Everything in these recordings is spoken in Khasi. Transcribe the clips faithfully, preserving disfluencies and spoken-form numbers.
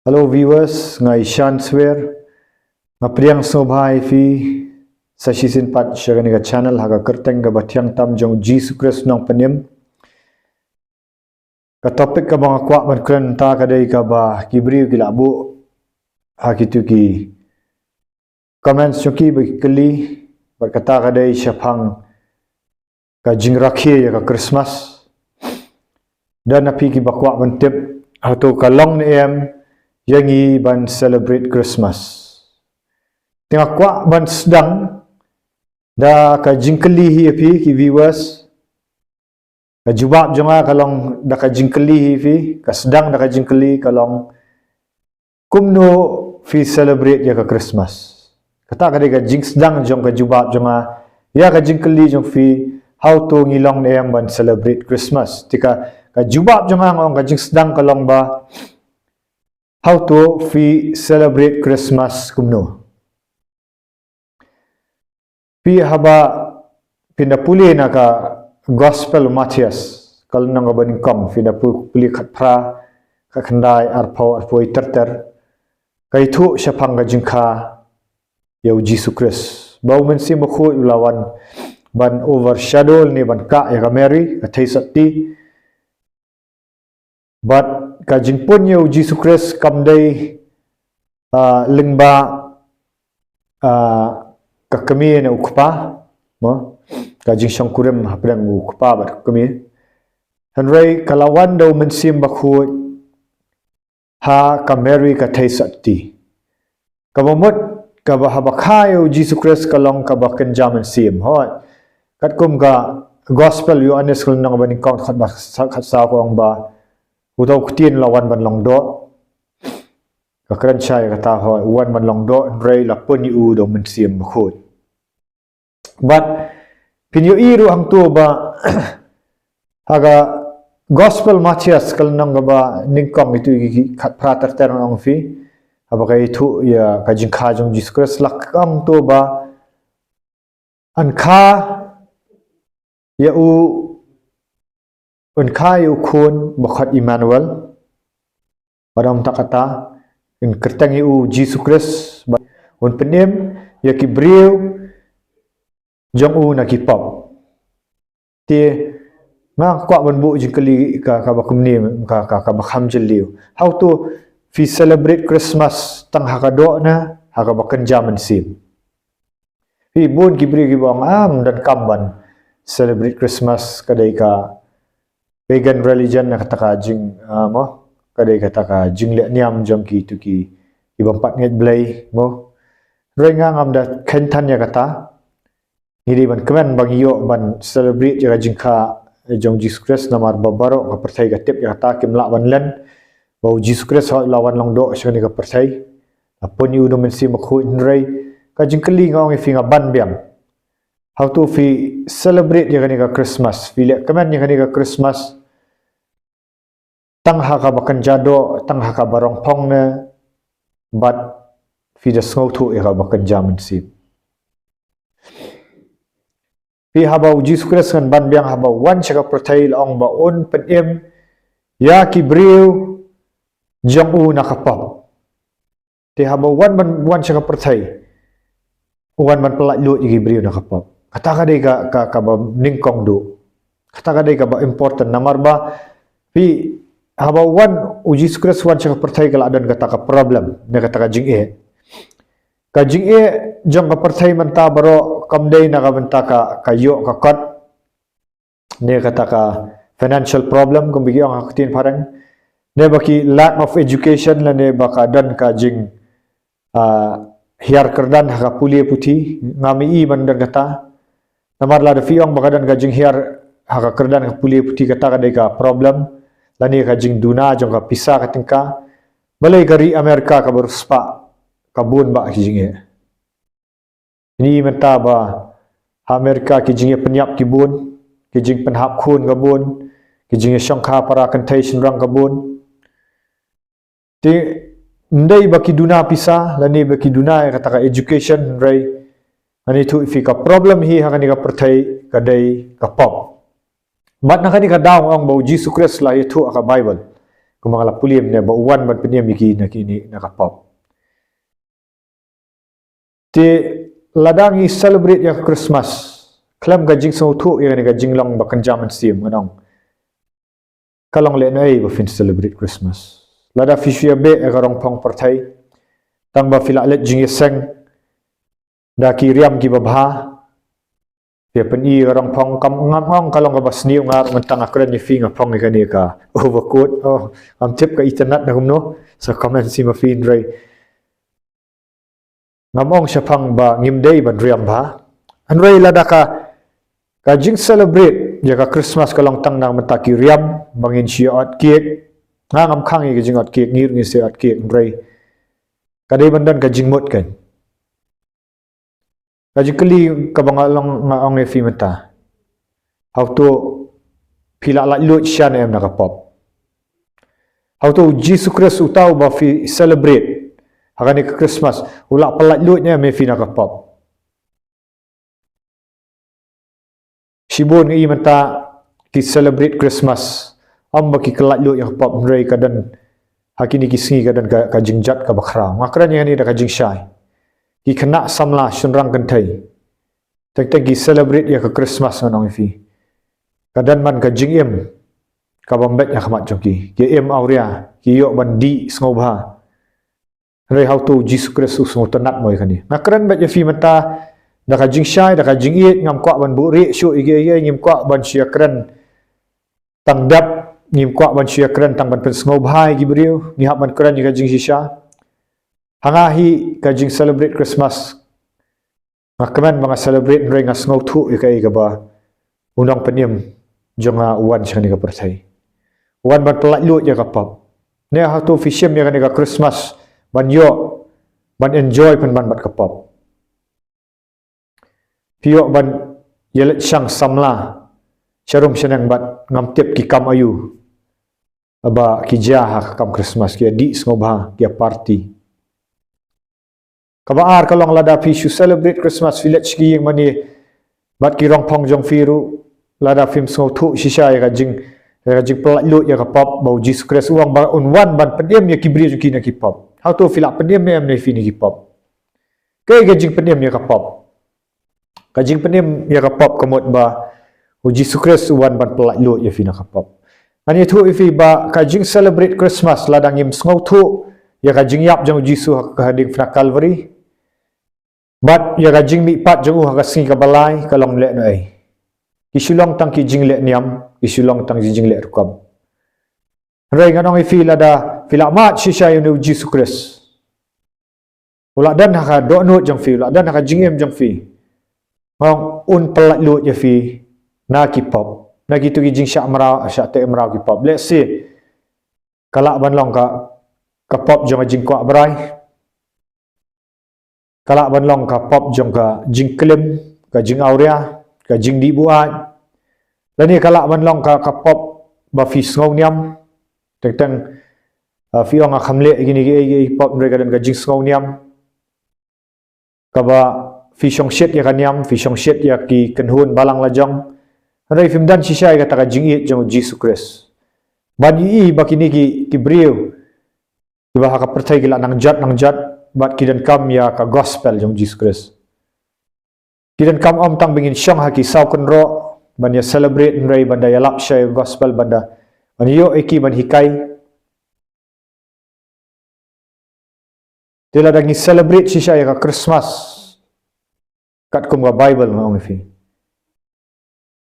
Hello viewers, nga i Shan Swer. Nga pdiang sngewbha ïa phi sa shisien pat sha kane ka channel ha ka kyrteng kaba thiang tam jong Jisu Khrist Nongpynim. Ka topic kaba nga kwah ban kren mynta ka dei kaba ki briew ki la buh ha kitu ki comments jong ki ba ki kylli, bad kata ka dei shaphang ka jingrakhe ïa ka Christmas. Don na phi kiba kwah ban tip hato ka long ne em ïa ngi ban celebrate Christmas. Te nga kwah ban sdang da ka jingkylli hi ïa phi ki viewers. Ka jubab jong nga ka long da ka jingkylli hi ïa phi, ka sdang da ka jingkylli ka long, kumno phi celebrate ïa ka Christmas? Kata ka dei ka jingsdang jong ka jubab jong nga ïa ka jingkylli jong phi, hato ngi long ne em ban celebrate Christmas? Te ka, ka jubab jong nga, nga ong ka jingsdang ka long ba, hato phi celebrate Christmas kumno? Phi haba phin da pule na ka Gospel Mathaios, ka lynnong kaba nyngkong, phin da pu-, pule khatphra, khatkhyndai, arphew, arphew wei, ter ter, ka ïathuh shaphang ka jingkha ïa u Jisu Khrist. Ba u Mynsiem Bakhuid u la wan ban overshadow ne ban kah ïa ka Mary, ka theisotti. Bad ka jingpun ïa u Jisu Khrist kam dei, ah, lyngba, ah, ka kmie ne u kpa, mo? Ka jingshongkurim hapdeng u kpa bad ka kmie. Hynrei ka la wan da u Mynsiem Bakhuid ha ka Mary ka theisotti. Kaba mut, kaba haba kha ïa u Jisu Khrist ka long kaba kynja mynsiem. Hooid. Katkum ka Gospel Ïoannis ka lynnong ba nyngkong khat ba sa-, khatsaw ka ong ba, uta u ktien u la wan ban long doh. Ka kren shai kata, hooid, u wan ban long doh, hynrei la pun ïa u da u Mynsiem Bakhuid. Bad phin ïohi ruh hangto ba ha ka Gospel Mathaios ka lynnong kaba nyngkong, ïathuh ïa ki khatphra ter ter, nga ong ïa phi. Haba ka ïathuh ïa ka jingkha jong u Jisu Khrist, la ong hangto ba yn kha ïa u, yn kha ïa u Khun ba khot Immanuel. Bad ym tang kata, yn kyrteng ïa u Jisu Khrist, bad un pynim ïa ki briew jong u na ki pop. Te nga kwah ban buh jingkylli ka, kaba kumne, ka, ka, kaba kham jylliew. Hato phi celebrate Christmas tang ha ka doh ne ha kaba kynja mynsiem? Phi, bun ki briew kiba ong, ah, ym donkam ban celebrate Christmas, ka dei ka pagan religion, na kata ka jing, ah, mo, ka dei kata ka jingleh niam jong kitu ki, ki bym pat ngeit Blei, mo. Hynrei nga ngam da khein than ïa kata. Ngi dei ban kmen ba ngi ïoh ban celebrate ïa ka jingkha jong u Jisu Khrist, namar ba baroh ka pyrthei ka tip ïa kata, kim lah ban len ba u Jisu Khrist u la wan long doh sha kane ka pyrthei. La pun ïa u da u Mynsiem Bakhuid, hynrei ka jingkylli, nga ong ïa phi, nga ban biang. Hato phi celebrate ïa kane ka Christmas, phi leh kmen ïa kane ka Christmas tang ha kaba kynja doh, tang ha kaba rongphong ne, bad phi da sngewthuh ïa kaba kynja mynsiem? Phi, haba u Jisu Khrist, ngan ban biang, haba u wan sha ka pyrthei la ong ba un pynim ïa ki briew jong u na ka pop. Te haba u wan ban, wan sha ka pyrthei, u wan ban pyllait luid ïa ki briew na ka pop. Kata ka dei ka, ka, kaba nyngkong duh. Kata ka dei kaba important, namar ba phi, haba u wan u Jisu Khrist, u wan sha ka pyrthei, ka la don kata ka problem ne kata ka jingeh. Ka jingeh jong ka pyrthei mynta baroh kam dei na ka bynta ka, ka ïoh ka kot, ne kata ka financial problem, kumba ki ong ha ka ktien phareng, ne ba ki lack of education, lane ba ka don ka jing, ah, hiar kyrdan ha ka pule puthi. Ngam i ban don kata. Namar lada phi ong ba ka don ka jinghiar ha ka kyrdan ka pule puthi, kata ka dei ka problem, lane ka jingduna jong ka pisa ka tyngka. Balei ka ri America kaba riewspah ka bun bha ki jingeh? Ngi mynta ba ha America ki jingïapynïap ki bun, ki jingpynhap khun ka bun, ki jingïashongkha para kynthei shynrang ka bun. Te ym dei ba ki duna pisa, lane ba ki duna ïa kata ka education, hynrei ngan ïathuh ïa phi, ka problem hi ha kane ka pyrthei ka dei ka pop. Bad na kane ka daw nga ong ba u Jisu Khrist u la ïathuh ha ka Bible. Kumba nga la pule mynne ba u wan ban pynim ïa ki na kine, na ka pop. Te lada ngi celebrate ïa ka Christmas khlem ka jingsngewthuh ïa kane ka jinglong ba kynja mynsiem, ngan ong, ka long lehnohei ba phin celebrate Christmas. Lada phi shu ïabeh ïa ka rongphong pyrthei tang ba phi lah leit jingïaseng da ki riam kiba bha, phi ïa pyni ïa ka rongphong. Kam, ngam ong ka long kaba sniew, nga ruh mynta nga kren ïa phi nga phong ïa kane ka overcoat. Oh, ngam tip ka itynnad na kumno, sa comment shi ma phi, hynrei ngam ong shaphang ba ngim dei ban riam bha. Hynrei lada ka, ka jing celebrate ïa ka Christmas ka long tang na ka bynta ki riam ba ngin shu ot cake, nga ngam khang ïa ka jingot cake, ngi ruh ngin sa ot cake, hynrei ka dei ban don ka jingmut kan. Ka jingkylli kaba nga long, nga ong ïa phi mynta, hato phi la laitluid shisha ne em na ka pop? Hato u Jisu Khrist uta uba phi celebrate ha kane ka Christmas u la pyllaitluid ne em ïa phi na ka pop? Shibun ngi mynta ki celebrate Christmas, ym ba ki kyllaitluid ïa ka pop, hynrei ka don, ha kine ki sngi ka don ka, ka jingjot kaba khraw. Nga kren ïa kane da ka jingshai. Ki khynnah samla shynrang kynthei, teng teng ki celebrate ïa ka Christmas, ngan ong ïa phi, ka don man ka jingim kaba ym beit ha khmat jong ki. Ki im awria, ki ïoh ban dih sngewbha. Hynrei hato u Jisu Khrist u sngewtynnad mo ïa kane? Nga kren beit ïa phi mynta da ka jingshai, da ka jingïeit, ngam kwah ban buhrieh shuh ïa kiei kiei, ngim kwah ban shu ïakren tang dep, ngim kwah ban shu ïakren tang ban pynsngewbha ïa ki briew, ngi hap ban kren ïa ka jingshisha. Ha nga hi ka jing celebrate Christmas, nga kmen ba nga celebrate, hynrei nga sngewthuh ïa kaei kaba u nongpynim jong nga u wan sha kane ka pyrthei. U wan ban pyllaitluid ïa ka pop. Ne hato phi shim ïa kane ka Christmas ban ïoh ban enjoy pynban bad ka pop? Phi ïoh ban ïaleit shang samla sharum shaneng bad ngam tip ki kam aïu ba ki jia ha ka kam Christmas, ki ïa dih sngewbha, ki ïa party. Kaba ar ka long, lada phi shu celebrate Christmas, phi leit sha ki ïing mane bad ki rongphong jong phi ruh, lada phim sngewthuh shisha ïa ka jing, ïa ka jingpyllaitluid ïa ka pop, ba u Jisu Khrist u ong ba un wan ban pynim ïa ki briew jong ki na ki pop. Hato phi la pynim ne em ïa phi na ki pop? Kaei ka jingpynim ïa ka pop? Ka jingpynim ïa ka pop ka mut ba u Jisu Khrist u wan ban pyllaitluid ïa phi na ka pop. Ngan ïathuh ïa phi ba ka jing celebrate Christmas lada ngim sngewthuh ïa ka jingïap jong u Jisu ha ka ding pynah Calvary bad ïa ka jingmihpat jong u ha ka sngi kaba lai, ka long lehnohei. Ki shu long tang ki jingleh niam, ki shu long tang ki jingleh rukom. Hynrei ngan ong ïa phi, lada phi la mad shisha ïa une u Jisu Khrist, u la don ha ka dohnud jong phi, u la don ha ka jingim jong phi, nga ong un pyllaitluid ïa phi na ki pop, na kito ki jingshah mraw, shah teh mraw ki pop. Lehse ka lah ban long ka, ka pop jong ka jingkwah brai, ka lah ban long ka pop jong ka jingklim, ka jingawria, ka jingdih buaid. Lane ka lah ban long ka, ka pop ba phi sngewniam. Teng teng, ah, phi ong, ah, kham leh ïa kine kiei kiei ki pop, hynrei ka don ka jingsngewniam kaba phi shongshit ïa ka niam, phi shongshit ïa ki kynhun balang lajong. Hynrei phim don shisha ïa kata ka jingïeit jong u Jisu Khrist. Ban ïohi ba kine ki, ki briew kiba ha ka pyrthei ki la nang jot nang jot bad ki donkam ïa ka gospel jong u Jisu Khrist. Ki donkam ym tang ba ngin shong ha ki saw kynroh ban ïa celebrate, hynrei ban da ïalap sha ïa ka gospel, ban da, ban ïoh ïa ki, ban hikai. Te lada ngi celebrate shisha ïa ka Christmas katkum ka Bible, nga ong ïa phi,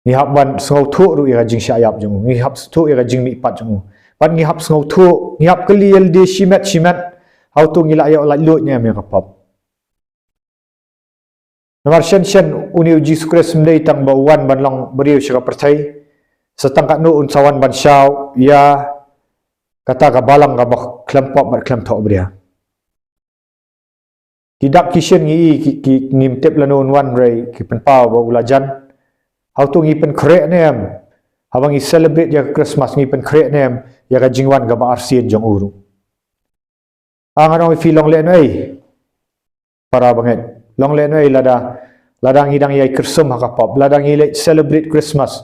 ngi hap ban sngewthuh ruh ïa ka jingshah ïap jong u, ngi hap sngewthuh ïa ka jingmihpat jong u. Bad ngi hap sngewthuh, ngi hap kylli ïa lade shimet shimet, hato ngi la ïoh laitluid ne em ïa ka pop. Namar shen shen une u Jisu Khrist ym dei tang ba u wan ban long briew sha ka pyrthei, sa tang katno un sa wan ban shaw ïa kata ka balang kaba khlem pop bad khlem thohbria. Ki dak ki shin ngi i ki, ki, ngim tip lano un wan, hynrei ki pynpaw ba u la jan. Hato ngi pynkhreh ne em? Haba ngi celebrate ïa ka Christmas ngi pynkhreh ne em ïa ka jingwan kaba arsien jong u ruh? Ah, ngan ong ïa phi, long lehnohei, para bangeit. Long lehnohei lada, lada ngi dang ïai kyrsum ha ka pop, lada ngi leit celebrate Christmas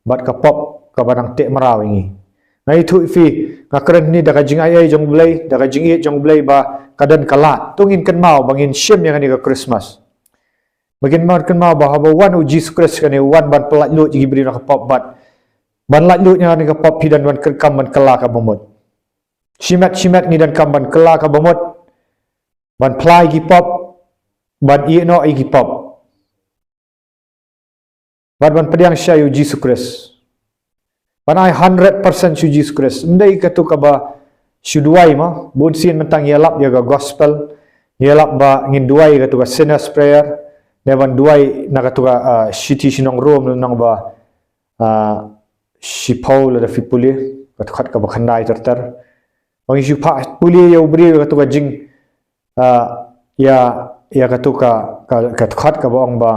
bad ka pop kaba dang teh mraw ïa ngi. Nga ïathuh ïa phi, nga kren hangne da ka jingaiei jong U Blei, da ka jingïeit jong U Blei ba ka don ka lad. To ngin kynmaw ba ngin shim ïa kane ka Christmas. Ba ngin kynmaw ba haba wan U Jisu Khrist kane u wan ban pyllait luid ïa ki briew na ka pop bad ban lait luid ïa kane ka pop phi donkam ban kylla kaba mut. Shimet shimet ngi donkam ban kylla kaba mut. Ban phla ïa ki pop, ban ïehnoh ïa ki pop. Bad ban pdiang sha U Jisu Khrist. Ban ai hundred percent sha U Jisu Khrist. Ym dei katu kaba shu duwai mo, bun sien mynta ngi ïalap ïa ka gospel, ngi ïalap ba ngin duwai ïa katu ka sinner's prayer, ne ban duwai na katu ka, ah, shithi shnong Rom lynnong ba, ah, shiphew lada phi pule, ka dkhot kaba khyndai ter ter. Ba ngi shu phah pule ïa u briew ïa katu ka jing, ah, ïa, ïa katu ka, ka, ka dkhot kaba ong ba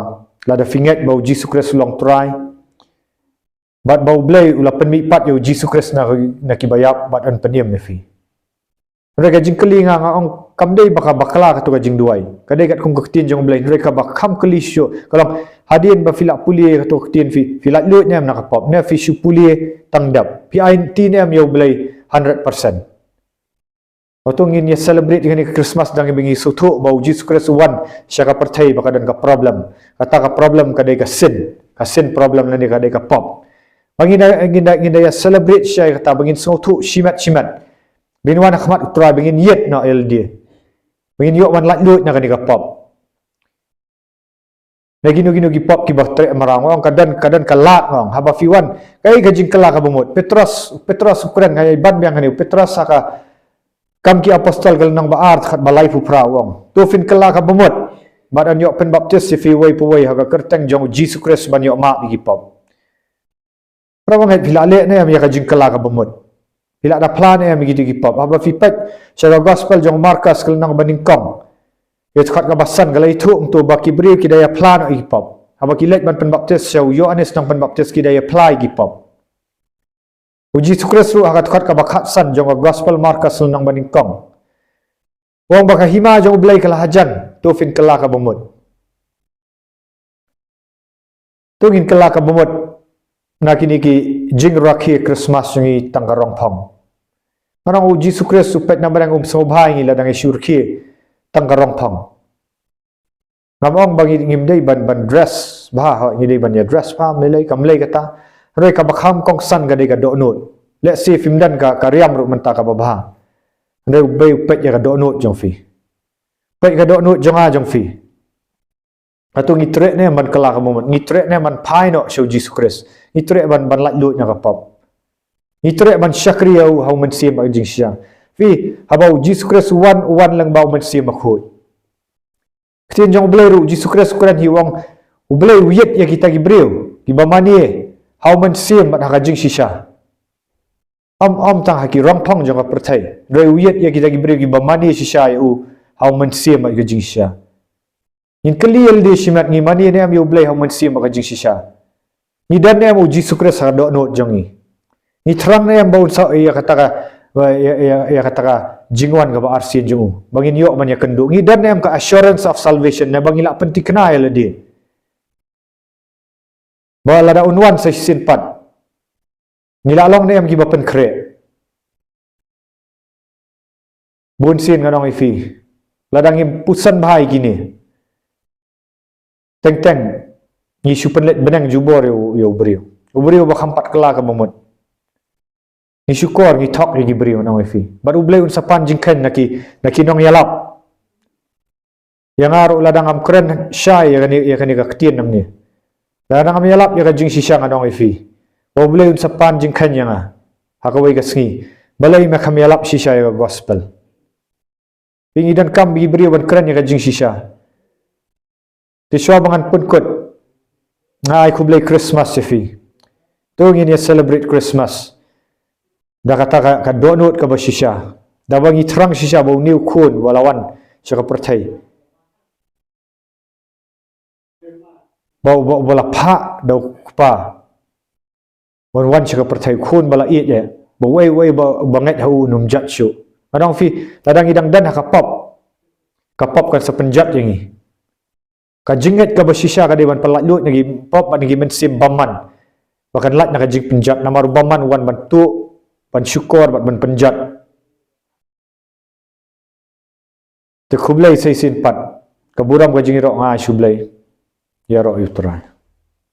lada phi ngeit ba U Jisu Khrist u long Trai, bad ba U Blei u la pynmihpat ïa U Jisu Khrist na, na kiba ïap bad un pynim ïa phi. Hynrei ka jingkylli nga, nga ong kam dei ba ka bakla katu ka jingduwai. Ka dei katkum ka ktien jong U Blei, hynrei kaba kham kylli shuh ka long, hadien ba phi la pule katu ka ktien phi, phi lait luid ne em na ka pop, ne phi shu pule tang dep. Phi aiti ne em ïa U Blei hundred percent. Hato ngin ïa celebrate ïa kane ka Christmas da kaba ngi sngewthuh ba U Jisu Khrist u wan sha ka pyrthei ba ka don ka problem. Kata ka problem ka dei ka sin. Ka sin problem lane ka dei ka pop. Ba ngin da, ngin da, ngin da ïa celebrate sha ïa kata ba ngin sngewthuh shimet shimet. Ba ngin wan ha khmat U Trai ba ngin ïeit noh ïa lade. Ba ngin ïoh ban lait luid na kane ka pop. Na kino kino ki pop kiba treh marang, nga ong ka don, ka don ka lad, nga ong. Haba phi wan, kaei ka jingkylla kaba mut. Petros, Petros u kren, nga ïa ban biang hangne, Petros ha ka Kam ki Apostol ka lynnong ba ar dkhot ba laiphew phra u ong, to phin kylla kaba mut. Bad yn ïoh pynbaptis ïa phi uwei pa uwei ha ka kyrteng jong U Jisu Khrist ban ïoh map ïa ki pop. Para bangeit, phi la leh ne em ïa ka jingkylla kaba mut? Phi la da phla ne em ïa kito ki pop? Haba phi peit sha ka gospel jong u Markos ka lynnong ba nyngkong, ïa dkhot kaba san ka la ïathuh kumto ba ki briew ki da ïa phla noh ïa ki pop. Haba ki leit ban pynbaptis sha u Ïoannis nongpynbaptis ki da ïa phla ïa ki pop. U Jisu Khrist ruh ha ka dkhot kaba khatsan jong ka gospel Markos lynnong ba nyngkong u ong ba ka hima jong U Blei ka la hajan, to phin kylla kaba mut. To ngin kylla kaba mut na kine ki jingrakhe Christmas jong ngi tang ka rong phong. Nga ong U Jisu Khrist u peit na bneng um sngewbha ïa ngi lada ngi shu rakhe tang ka rong phong. Ngam ong ba ngi, ngim dei ban, ban dress bha, ho, ngi dei ban ïa dress bha, ym lei, kam lei kata. Hynrei kaba kham kongsan ka dei ka dohnud. Lehse phim don ka, ka riam ruh mynta kaba bha. Hynrei U Blei u peit ïa ka dohnud jong phi. Peit ka dohnud jong nga jong phi. Hato ngi treh ne em ban kylla kaba mut, ngi treh ne em ban phai noh sha U Jisu Khrist, ngi treh ban, ban laitluid na ka pop, ngi treh ban shakri ïa u ha u Mynsiem bad ka jingshisha. Phi, haba U Jisu Khrist u wan, u wan lyngba u Mynsiem Bakhuid. Ktien jong U Blei ruh, U Jisu Khrist u kren hi u ong, U Blei u ïeit ïa kita ki briew kiba mane ha u Mynsiem bad ha ka jingshisha. Ym, ym tang ha ki rong phong jong ka pyrthei, hynrei u ïeit ïa kita ki briew kiba mane shisha ïa u ha u Mynsiem bad ka jingshisha. Ngin kylli ïa lade shimet, ngi mane ne em ïa U Blei ha u Mynsiem bad ka jingshisha? Ngi don ne em U Jisu Khrist ha ka dohnud jong ngi? Ngi thrang ne em ba un sa ïa kata ka, ïa, ïa, ïa kata ka jingwan kaba arsien jong u, ba ngin ïoh ban ïakynduh? Ngi don ne em ka assurance of salvation, ne ba ngi la pynthikna ïa lade ba lada un wan sa shisien pat, ngi la long ne em kiba pynkhreh? Bun sien ngan ong ïa phi, lada ngim puson bha ïa kine, teng teng ngi shu pynleit bneng jubor ïa u, ïa u briew, u briew ba kham pat kylla kaba mut. Ngi shukor, ngi thok ïa ki briew, ngan ong ïa phi. Bad U Blei un sa pan jingkheiñ na ki, na ki nongïalap. Ïa nga ruh lada ngam kren shai ïa kane, ïa kane ka ktien nangne, lada ngam ïalap ïa ka jingshisha, ngan ong ïa phi, U Blei un sa pan jingkheiñ ïa nga ha kawei ka sngi. Balei me kham ïalap shisha ïa ka gospel? Phi, ngi donkam ïa ki briew ban kren ïa ka jingshisha. Te shuwa ba ngan pynkut, nga ai khublei Christmas ïa phi. To ngin ïa celebrate Christmas da kata ka, ka dohnud kaba shisha, da ba ngi thrang shisha ba une u khun ba la wan sha ka pyrthei, ba, ba, ba la phah da u Kpa, ban wan sha ka pyrthei, khun ba la ïeit eh, ba uwei uwei ba, ba ngeit ha u un ym jot shuh. Ngan ong ïa phi, lada ngi dang don ha ka pop, ka pop kan sa pynjot ïa ngi. Ka jingngeit kaba shisha ka dei ban pyllait luid na ki pop bad na ki mynsiem bymman, ba kan lait na ka jingpynjot. Namar u bymman u wan ban tuh ban shukor bad ban pynjot. Te khublei sa shisien pat. Ka burom ka jingïaroh nga ai sha U Blei. Ïaroh ïa U Trai.